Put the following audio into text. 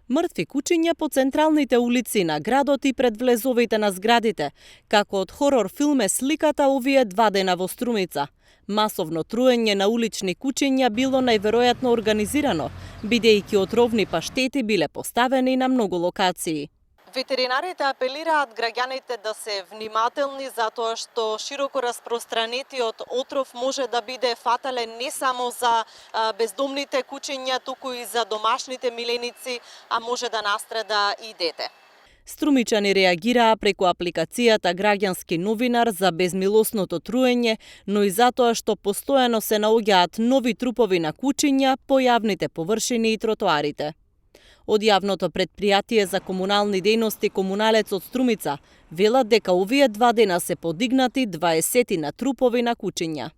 Мртви кучиња по централните улици на градот и пред влезовите на зградите. Како од хорор филм е сликата овие 2 дена во Струмица. Масовно труење на улични кучиња било најверојатно организирано, бидејќи отровни паштети биле поставени на многу локации. Ветеринарите апелираат граѓаните да се внимателни затоа што широко распространетиот отров може да биде фатален не само за бездомните кучиња, туку и за домашните миленици, а може да настреда и дете. Струмичани реагираа преку апликацијата Граѓански новинар за безмилосното труење, но и затоа што постојано се наоѓаат нови трупови на кучиња по јавните површини и тротоарите. Од јавното предпријатие за комунални дејности Комуналец од Струмица велат дека овие 2 дена се подигнати 20 на трупови на кучиња.